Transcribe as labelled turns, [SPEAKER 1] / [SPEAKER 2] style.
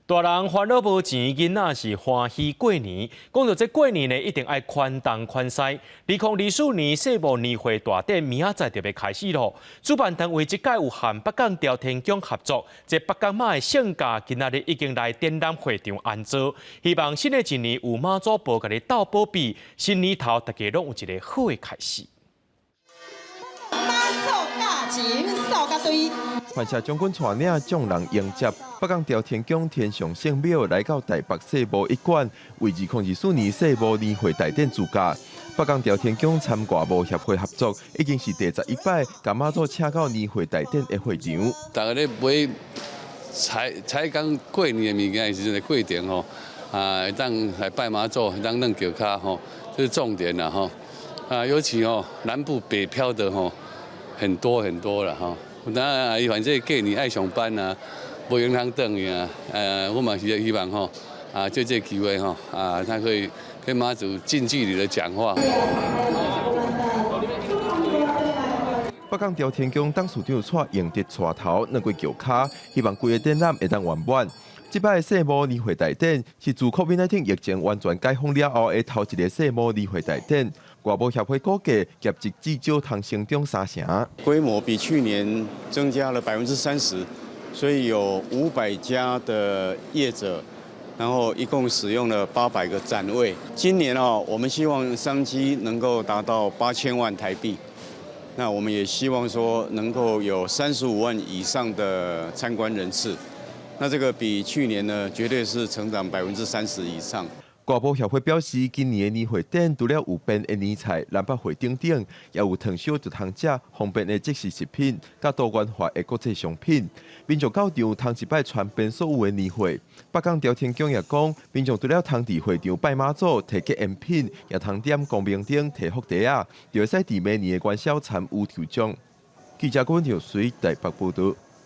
[SPEAKER 1] 大人煩惱無錢，囡仔是歡喜過年。講到這過年呢，一定愛寬東寬西。2024年世貿年會大典明仔載就欲開始囉。主辦單位這屆有和北港朝天宮合作，這北港媽的聖駕今仔日已經來展覽會場安座，希望新的一年有媽祖婆共你鬥保庇，新年頭大家攏有一個好的開始。
[SPEAKER 2] 媽祖駕前掃甲隊。
[SPEAKER 3] 范社將軍帶領眾人迎接北港朝天宮天上聖廟來到台北世貿一館，為2024年世貿年會大典駐駕。北港朝天宮參外貿協會合作，已經是第11擺，共媽祖請到年會大典的會場。
[SPEAKER 4] 逐家咧買採採講過年的物件的時陣的過程吼，啊，會當來拜媽祖，會當軟轎跤吼，這是重點啦吼。啊，尤其哦，南部北漂的吼，很多很多啦吼。那伊反正過年愛上班啊，無閒通轉去啊。我嘛是希望吼，啊，借這個機會吼，啊，他可以跟媽祖近距離的講話。
[SPEAKER 3] 北港朝天宮董事長蔡英德帶頭軟過轎跤，希望規個展覽會當圓滿。這擺世貿年會大典是自 COVID-19 疫情完全解封了後的頭一個世貿年會大典。外貿協會估計業績至少通成長三成，
[SPEAKER 5] 規模比去年增加了30%，所以有500家的業者，然後一共使用了800個展位。今年哦，我們希望商機能夠達到8000萬台幣，那我們也希望說能夠有35萬以上的參觀人次，那這個比去年呢，絕對是成長30%以上。
[SPEAKER 3] 外貿協會表示，今年的年會展除了有變的年菜、南北貨等等，也有糖燒就通食、方便的即食食品，佮多元化的國際商品。民眾到場通一擺傳遍所有的年貨。北港朝天宮也講，民眾除了通佇會場拜媽祖、提結緣品，也通點光明燈、提福袋仔，就會使佇明年的元宵參與抽獎。記者郭文條水台北報道。